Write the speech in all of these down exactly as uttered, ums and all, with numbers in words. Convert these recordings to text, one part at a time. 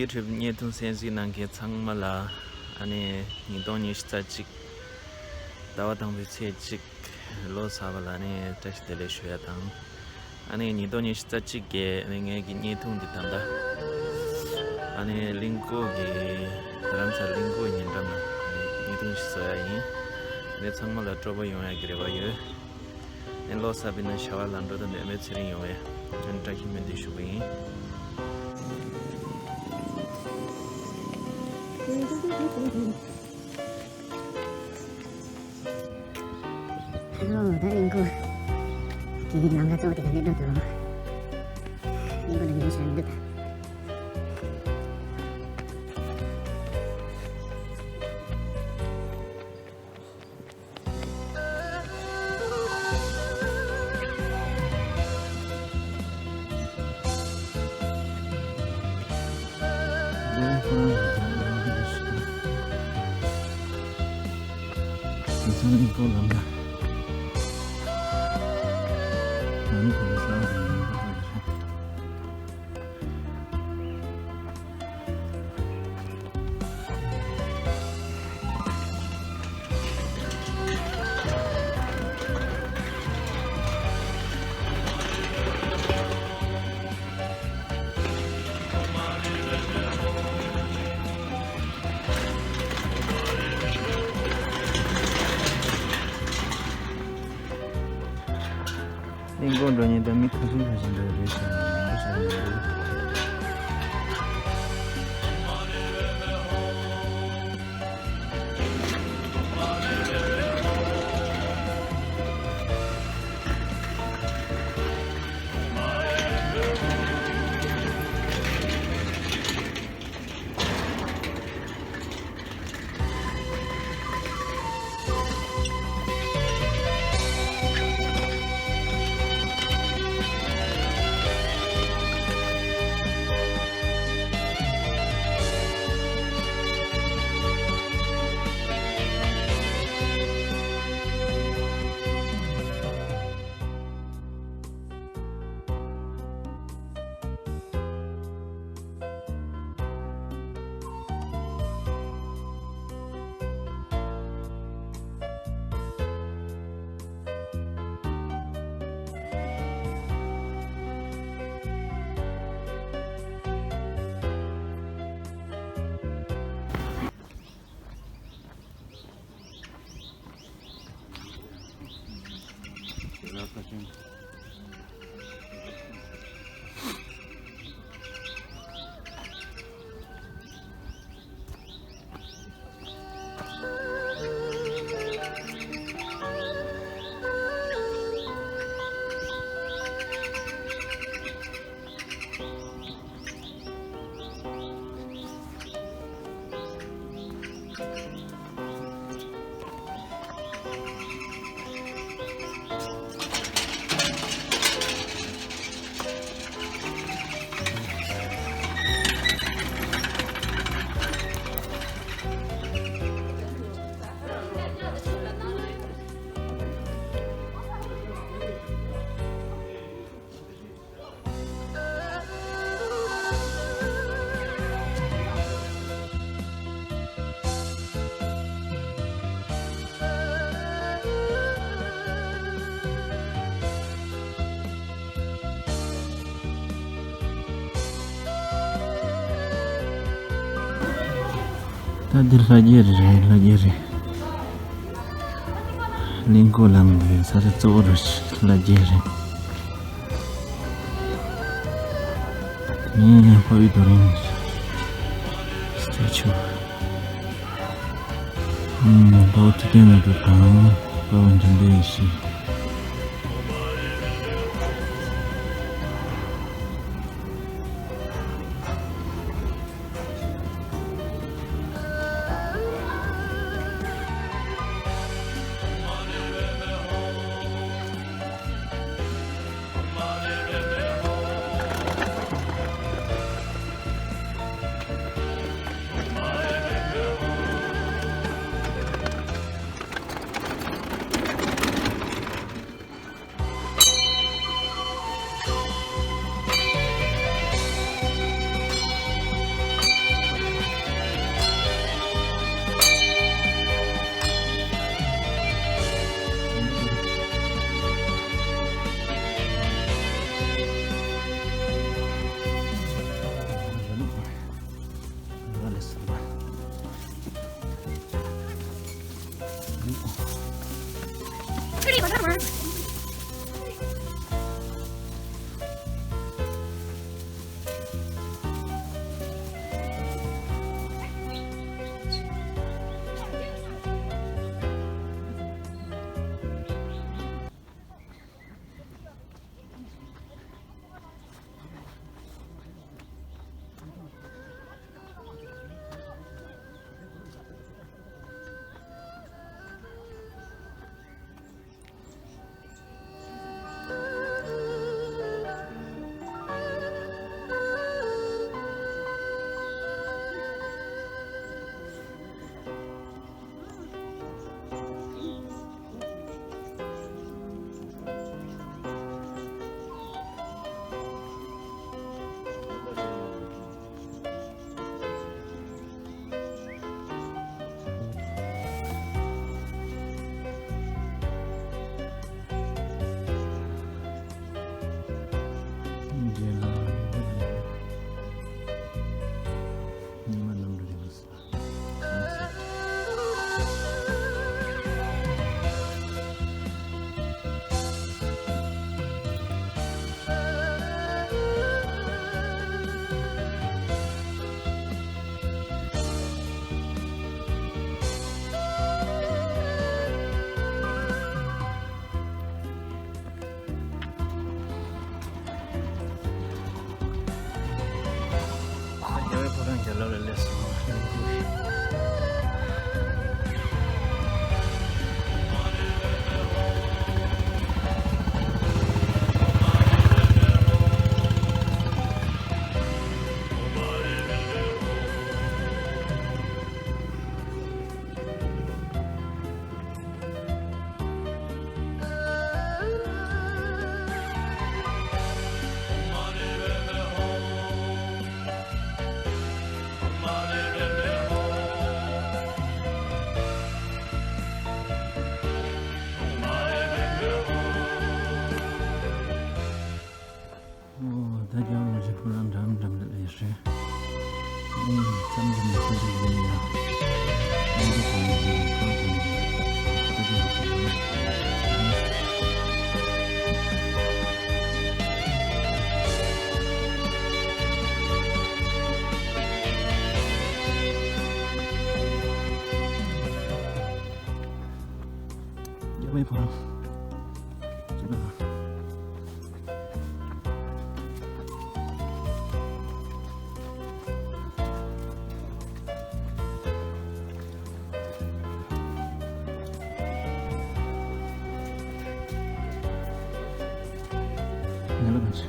ཡུ་ཊུབ་བརྙན་ཐུང་གསན་གཟིགས་གནང་མཁན་ཚང་མ་ལ་ཨ་ནི་ཉིས་སྟོང་ཉི་ཤུ་རྩ་གཅིག་ཟླ་བ་དང་པོའི་ཚེས་གཅིག་ལོ་གསར་པ་ལ་ཨ་ནི་བཀྲ་ཤིས་བདེ་ལེགས་ཞུ་ཡ་དང་། ཨ་ནི་ཉིས་སྟོང་ཉི་ཤུ་རྩ་གཅིག་གི་ཨ་ནི་ངའི་གི་བརྙན་ཐུང་འདི་ད་ལྟ་ཨ་ནི་གླིང་སྐོར་གྱི་རྡ་རམ་ས་ལ་གླིང་སྐོར་ཉེ་འགྲམ་ལ་ཨ་ནི་བརྙན་ཐུང་ཞིག་བཟོ་ཡ་ཡིན། ཨ་ནི་ཚང་མ་ལ་སྤྲོ་པོ་ཡོང་ཡ་གི་རེ་བ་ཡོད། ཨ་ནི་ལོ་གསར་པའི་ནང་བྱ་བ་ལམ་འགྲོ་དང་ནད་མེད་ཚེ་རིང་ཡོང་བའི་ཨ་ནི་བཀྲ་ཤིས་སྨོན་འདུན་ཞུ་གི་ཡིན། ཨོ་ད་གླིང་སྐོར་གྱི་ལམ་ཁ་གཙོ་བོ་དེ་ག་ནས་འགྲོ་འདུག་གླིང་སྐོར་ལ་ཉིན་ཞིག་འདུག་གླིང་སྐོར་འགྲོ་མཁན་དང་མི་ག་ཚོད་ཕལ་ཆེར་འགྲོ་རེད་ཤག་ཡིན་པ་ཤག་ཡིན་པ། ད་འདི་ལྷ་རྒྱལ་རེད། ལྷ་རྒྱལ་རེད། གླིང་སྐོར་ལམ་འདི་ས་ཆ་གཙོ་བོ་རེད། ལྷ་རྒྱལ་རེད། ངས་དཔའ་བོའི་རྡོ་རིང་སི་ཊེ་ཅུ། ཨུམ། དཔའ་བོ་ཐུབ་བསྟན་རྣམ་གྲོལ་དང་། དཔའ་བོ་འཇམ་དཔལ་ཡེ་ཤེས། ཁོ་རང་རྒྱ་ལོ་ལ་སླེབས་སོང་། ཨོ། ད་རྒྱ་མོ་ཞིག་ཁོ་རང་འགྲམ་འགྲམ་ལ་ལས་རེད། ཨུམ། མཚམས་འདི་ནས་ཚོད་ཅིག་ཡིན་ཡ། ཨུམ། འདི་ག་ནས་འདི་རེད་གང་དུ་ནས་ད་རྒྱ་མོ་ཞིག་ཡིན། རྒྱ་མའི་ཕོ་བྲང་། ཅི་ལ། ཉལ་ལ་གང་ཆེ།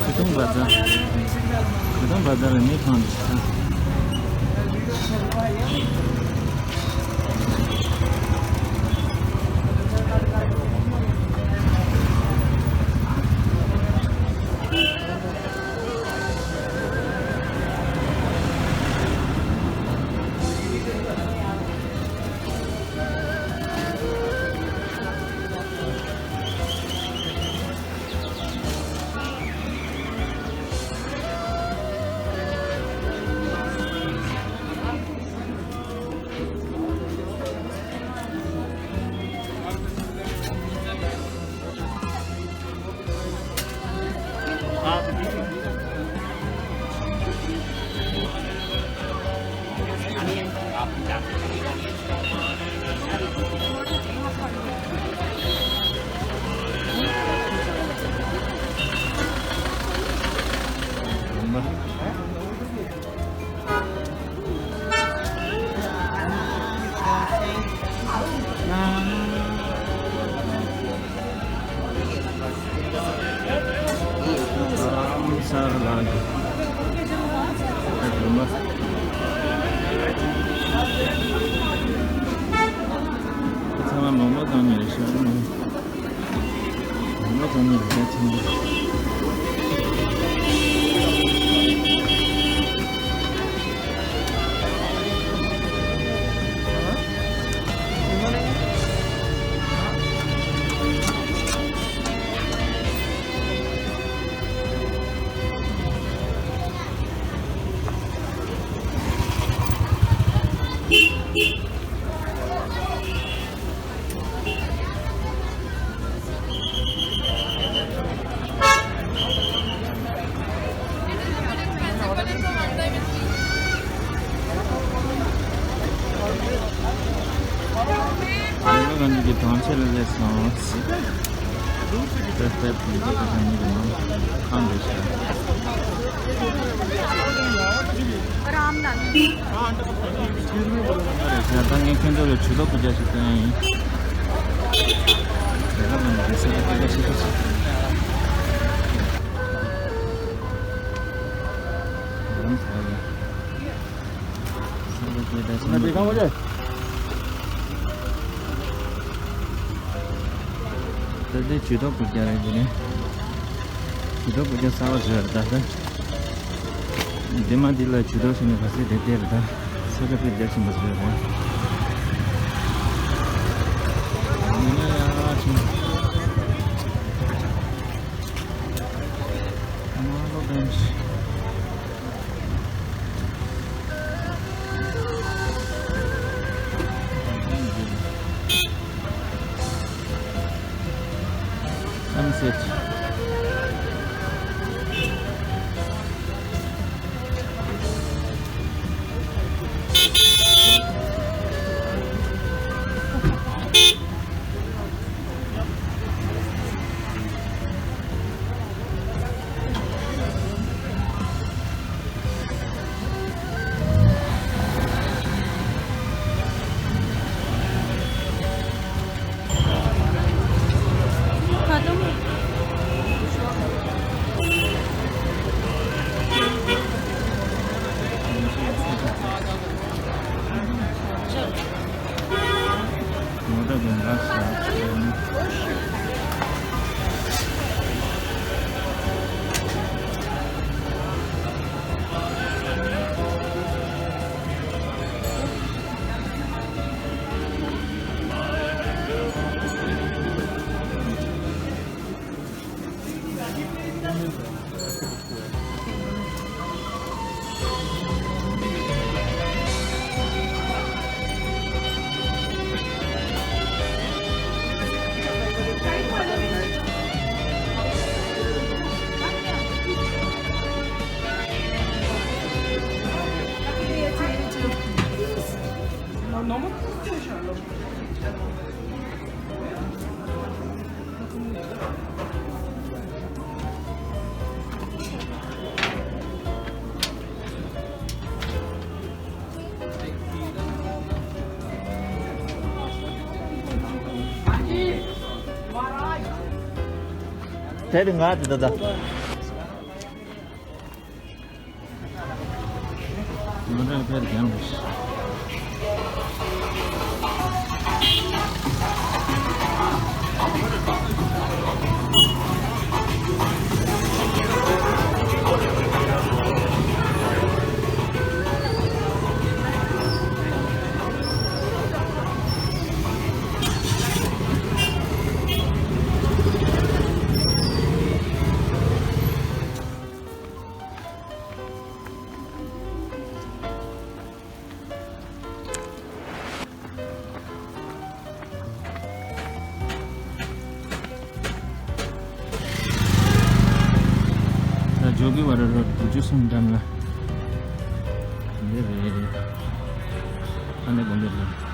ཁུ་ཐུང་བ་ཛ། ཁུ་ཐུང་བ་ཛ་ལ་མི་ཕང་འདུག་ས། ཚང་མ་མང་པོ་བཏང་ནས་ཤོག་ཨང་། ལོ་ཙཱ་ནི་རེད་ཚང་མ། ཨ་ནི་གང་ཅིག་གི་གྲོང་ཁྱེར་ལ་སླེབས་སོང་། ཏེ་ཏེ་དེ་འདྲ་གི་ནང་གི་ནང་ཁང་རེད་ཤག་ཨ་རེད་ཤག་ད་ངས་ཁྱོད་ཚོ་ལ་ཇུས་གཏོགས་སྐུལ་ལྕག་ཞིག་སྟོན་ཡིན། དེ་ག་ནང་གི་ས་ཆ་ཁ་ཤས་ཤིག་ལམ་ཟེར་ཡིན། ས་ཆ་སྐད་བརྡ་ཆེན་པོ། ད་ལྟའི་ཇུས་གཏོགས་སྐུལ་ལྕག་རེད་འདི་ནས། ཇུས་གཏོགས་སྐུལ་ལྕག་གསར་པ་བཟོས་རེད་ད་ལྟ། འདི་མ་འདི་ལ་ཇུས་གཏོགས་བྱས་ནས་ག་ཚོད་རེད་བལྟས་རེད་ད། ས་ཆ་དཔེ་རྒྱ་ཆེན་པོ་བཟོས་རེད། Sunset. དེ་རིང་ང་དེ་ད་ད། ད་ཇོ་གི་བར་རོ་དྲུག་ཅུ་སུམ་འགྲམ་ལ་འདི་རེད། ཨ་ནི་དགོན་པ་རེད།